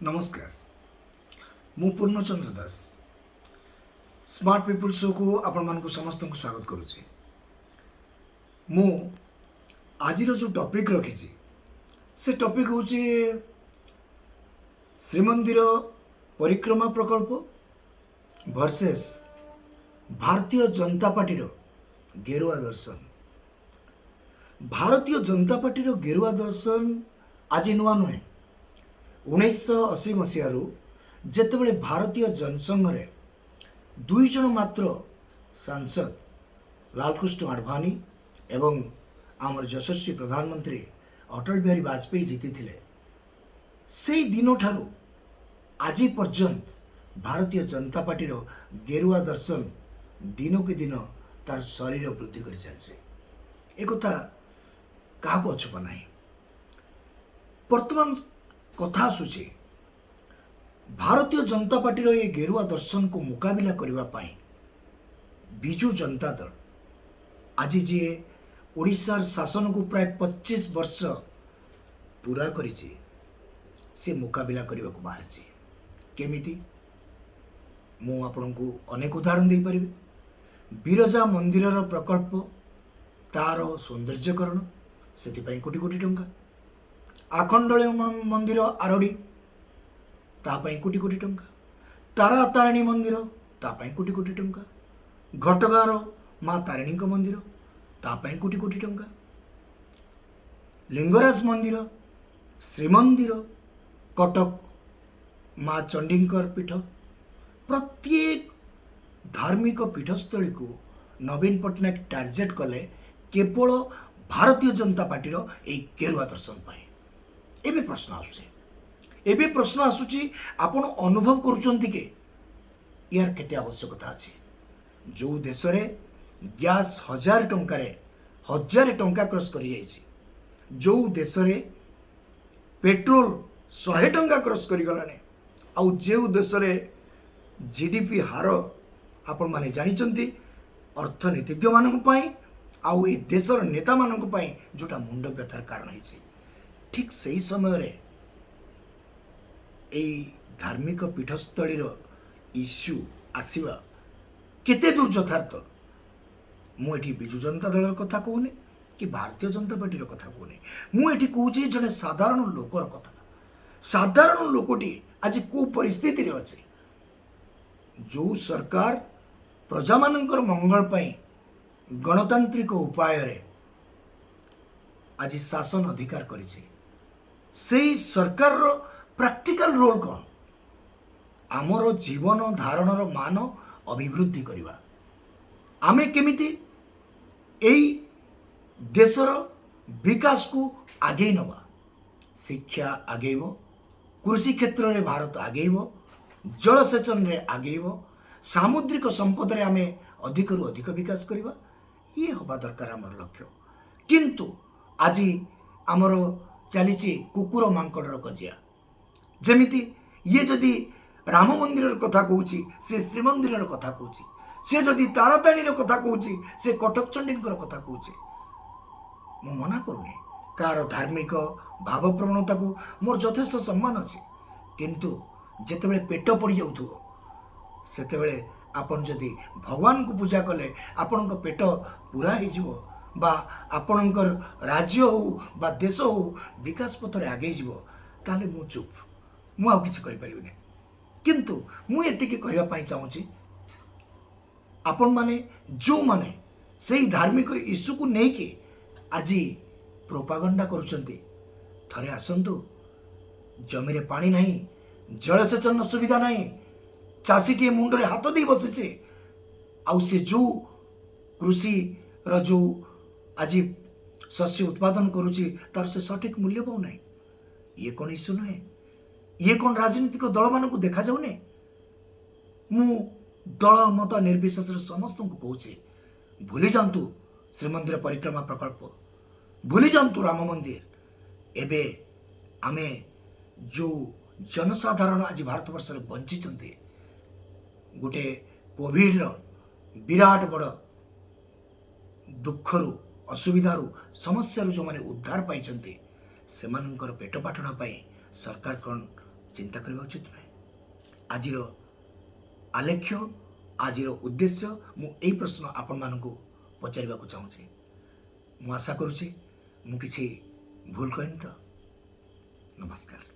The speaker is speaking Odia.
ନମସ୍କାର, ମୁଁ ପୂର୍ଣ୍ଣଚନ୍ଦ୍ର ଦାସ। ସ୍ମାର୍ଟ ପିପୁଲ୍ ଶୋକୁ ଆପଣମାନଙ୍କୁ ସମସ୍ତଙ୍କୁ ସ୍ୱାଗତ କରୁଛି। ମୁଁ ଆଜିର ଯେଉଁ ଟପିକ୍ ରଖିଛି, ସେ ଟପିକ୍ ହେଉଛି ଶ୍ରୀମନ୍ଦିର ପରିକ୍ରମା ପ୍ରକଳ୍ପ ଭର୍ସେସ୍ ଭାରତୀୟ ଜନତା ପାର୍ଟିର ଗେରୁଆ ଦର୍ଶନ। ଭାରତୀୟ ଜନତା ପାର୍ଟିର ଗେରୁଆ ଦର୍ଶନ ଆଜି ନୂଆ ନୁହେଁ। 1980 ମସିହାରୁ, ଯେତେବେଳେ ଭାରତୀୟ ଜନସଂଘରେ ଦୁଇ ଜଣ ମାତ୍ର ସାଂସଦ ଲାଲକୃଷ୍ଣ ଆଡଭାନୀ ଏବଂ ଆମର ଯଶସ୍ୱୀ ପ୍ରଧାନମନ୍ତ୍ରୀ ଅଟଳ ବିହାରୀ ବାଜପେୟୀ ଜିତିଥିଲେ, ସେଇ ଦିନଠାରୁ ଆଜି ପର୍ଯ୍ୟନ୍ତ ଭାରତୀୟ ଜନତା ପାର୍ଟିର ଗେରୁଆ ଦର୍ଶନ ଦିନକୁ ଦିନ ତାର ଶରୀର ବୃଦ୍ଧି କରି ଚାଲିଛି। ଏକଥା କାହାକୁ ଅଛପା ନାହିଁ। ବର୍ତ୍ତମାନ କଥା ଆସୁଛି, ଭାରତୀୟ ଜନତା ପାର୍ଟିର ଏ ଗେରୁଆ ଦର୍ଶନକୁ ମୁକାବିଲା କରିବା ପାଇଁ ବିଜୁ ଜନତା ଦଳ, ଆଜି ଯିଏ ଓଡ଼ିଶାର ଶାସନକୁ ପ୍ରାୟ 25 ବର୍ଷ ପୁରା କରିଛି, ସେ ମୁକାବିଲା କରିବାକୁ ବାହାରିଛି କେମିତି? ମୁଁ ଆପଣଙ୍କୁ ଅନେକ ଉଦାହରଣ ଦେଇପାରିବି। ବିରଜା ମନ୍ଦିରର ପ୍ରକଳ୍ପ, ତାର ସୌନ୍ଦର୍ଯ୍ୟକରଣ, ସେଥିପାଇଁ କୋଟି କୋଟି ଟଙ୍କା। ଆଖଣ୍ଡଳ ମନ୍ଦିର ଆରଡ଼ି, ତା ପାଇଁ କୋଟି କୋଟି ଟଙ୍କା। ତାରା ତାରିଣୀ ମନ୍ଦିର, ତା ପାଇଁ କୋଟି କୋଟି ଟଙ୍କା। ଘଟଗାଁର ମା ତାରିଣୀଙ୍କ ମନ୍ଦିର, ତା ପାଇଁ କୋଟି କୋଟି ଟଙ୍କା। ଲିଙ୍ଗରାଜ ମନ୍ଦିର, ଶ୍ରୀମନ୍ଦିର, କଟକ ମା ଚଣ୍ଡୀଙ୍କର ପୀଠ, ପ୍ରତ୍ୟେକ ଧାର୍ମିକ ପୀଠସ୍ଥଳୀକୁ ନବୀନ ପଟ୍ଟନାୟକ ଟାର୍ଗେଟ୍ କଲେ କେବଳ ଭାରତୀୟ ଜନତା ପାର୍ଟିର ଏଇ ଗେରୁଆ ଦର୍ଶନ ପାଇଁ। ଏବେ ପ୍ରଶ୍ନ ଆସୁଛି, ଆପଣ ଅନୁଭବ କରୁଛନ୍ତି କି ୟାର କେତେ ଆବଶ୍ୟକତା ଅଛି? ଯେଉଁ ଦେଶରେ ଗ୍ୟାସ୍ 1000 ଟଙ୍କାରେ, 1000 ଟଙ୍କା କ୍ରସ୍ କରିଯାଇଛି, ଯେଉଁ ଦେଶରେ ପେଟ୍ରୋଲ 100 ଟଙ୍କା କ୍ରସ୍ କରିଗଲାଣି, ଆଉ ଯେଉଁ ଦେଶରେ ଜିଡିପି ହାର ଆପଣମାନେ ଜାଣିଛନ୍ତି, ଅର୍ଥନୀତିଜ୍ଞମାନଙ୍କ ପାଇଁ ଆଉ ଏ ଦେଶର ନେତାମାନଙ୍କ ପାଇଁ ଯେଉଁଟା ମୁଣ୍ଡ ବ୍ୟଥାର କାରଣ ହେଇଛି, ଠିକ୍ ସେଇ ସମୟରେ ଏଇ ଧାର୍ମିକ ପୀଠସ୍ଥଳୀର ଇସ୍ୟୁ ଆସିବା କେତେ ଦୂର ଯଥାର୍ଥ? ମୁଁ ଏଠି ବିଜୁ ଜନତା ଦଳର କଥା କହୁନି କି ଭାରତୀୟ ଜନତା ପାର୍ଟିର କଥା କହୁନି। ମୁଁ ଏଠି କହୁଛି ଜଣେ ସାଧାରଣ ଲୋକର କଥା। ସାଧାରଣ ଲୋକଟି ଆଜି କେଉଁ ପରିସ୍ଥିତିରେ ଅଛି? ଯେଉଁ ସରକାର ପ୍ରଜାମାନଙ୍କର ମଙ୍ଗଳ ପାଇଁ ଗଣତାନ୍ତ୍ରିକ ଉପାୟରେ ଆଜି ଶାସନ ଅଧିକାର କରିଛି, ସେଇ ସରକାରର ପ୍ରାକ୍ଟିକାଲ ରୋଲ୍ କ'ଣ? ଆମର ଜୀବନ ଧାରଣର ମାନ ଅଭିବୃଦ୍ଧି କରିବା। ଆମେ କେମିତି ଏଇ ଦେଶର ବିକାଶକୁ ଆଗେଇ ନେବା? ଶିକ୍ଷା ଆଗେଇବ, କୃଷି କ୍ଷେତ୍ରରେ ଭାରତ ଆଗେଇବ, ଜଳସେଚନରେ ଆଗେଇବ, ସାମୁଦ୍ରିକ ସମ୍ପଦରେ ଆମେ ଅଧିକରୁ ଅଧିକ ବିକାଶ କରିବା, ଇଏ ହେବା ଦରକାର ଆମର ଲକ୍ଷ୍ୟ। କିନ୍ତୁ ଆଜି ଆମର ଚାଲିଛି କୁକୁର ମାଙ୍କଡ଼ର କଜିଆ। ଯେମିତି ଇଏ ଯଦି ରାମ ମନ୍ଦିରର କଥା କହୁଛି, ସେ ଶ୍ରୀମନ୍ଦିରର କଥା କହୁଛି। ସେ ଯଦି ତାରାତାରିଣୀର କଥା କହୁଛି, ସେ କଟକ ଚଣ୍ଡୀଙ୍କର କଥା କହୁଛି। ମୁଁ ମନା କରୁନି, କାହାର ଧାର୍ମିକ ଭାବପ୍ରବଣତାକୁ ମୋର ଯଥେଷ୍ଟ ସମ୍ମାନ ଅଛି। କିନ୍ତୁ ଯେତେବେଳେ ପେଟ ପଡ଼ିଯାଉଥିବ, ସେତେବେଳେ ଆପଣ ଯଦି ଭଗବାନଙ୍କୁ ପୂଜା କଲେ ଆପଣଙ୍କ ପେଟ ପୁରା ହେଇଯିବ ବା ଆପଣଙ୍କର ରାଜ୍ୟ ହଉ ବା ଦେଶ ହଉ ବିକାଶ ପଥରେ ଆଗେଇ ଯିବ, ତାହେଲେ ମୁଁ ଚୁପ୍, ମୁଁ ଆଉ କିଛି କହିପାରିବିନି। କିନ୍ତୁ ମୁଁ ଏତିକି କହିବା ପାଇଁ ଚାହୁଁଛି, ଆପଣମାନେ ଯେଉଁମାନେ ସେଇ ଧାର୍ମିକ ଇସ୍ୟୁକୁ ନେଇକି ଆଜି ପ୍ରୋପାଗଣ୍ଡା କରୁଛନ୍ତି, ଥରେ ଆସନ୍ତୁ। ଜମିରେ ପାଣି ନାହିଁ, ଜଳସେଚନର ସୁବିଧା ନାହିଁ, ଚାଷୀଟିଏ ମୁଣ୍ଡରେ ହାତ ଦେଇ ବସିଛି। ଆଉ ସେ ଯେଉଁ କୃଷିର ଯେଉଁ ଆଜି ଶସ୍ୟ ଉତ୍ପାଦନ କରୁଛି, ତାର ସେ ସଠିକ୍ ମୂଲ୍ୟ ପାଉନାହିଁ। ଇଏ କ'ଣ ଇସ୍ୟୁ ନୁହେଁ? ଇଏ କ'ଣ ରାଜନୈତିକ ଦଳମାନଙ୍କୁ ଦେଖାଯାଉନି? ମୁଁ ଦଳ ମତ ନିର୍ବିଶେଷରେ ସମସ୍ତଙ୍କୁ କହୁଛି, ଭୁଲି ଯାଆନ୍ତୁ ଶ୍ରୀମନ୍ଦିର ପରିକ୍ରମା ପ୍ରକଳ୍ପ, ଭୁଲି ଯାଆନ୍ତୁ ରାମ ମନ୍ଦିର। ଏବେ ଆମେ ଯେଉଁ ଜନସାଧାରଣ ଆଜି ଭାରତବର୍ଷରେ ବଞ୍ଚିଛନ୍ତି, ଗୋଟେ କୋଭିଡ଼ର ବିରାଟ ବଡ଼ ଦୁଃଖରୁ, ଅସୁବିଧାରୁ, ସମସ୍ୟାରୁ ଯେଉଁମାନେ ଉଦ୍ଧାର ପାଇଛନ୍ତି, ସେମାନଙ୍କର ପେଟ ପାଟଣା ପାଇଁ ସରକାର କ'ଣ ଚିନ୍ତା କରିବା ଉଚିତ ନୁହେଁ? ଆଜିର ଆଲେଖ୍ୟ, ଆଜିର ଉଦ୍ଦେଶ୍ୟ, ମୁଁ ଏଇ ପ୍ରଶ୍ନ ଆପଣମାନଙ୍କୁ ପଚାରିବାକୁ ଚାହୁଁଛି। ମୁଁ ଆଶା କରୁଛି ମୁଁ କିଛି ଭୁଲ କହିନି ତ। ନମସ୍କାର।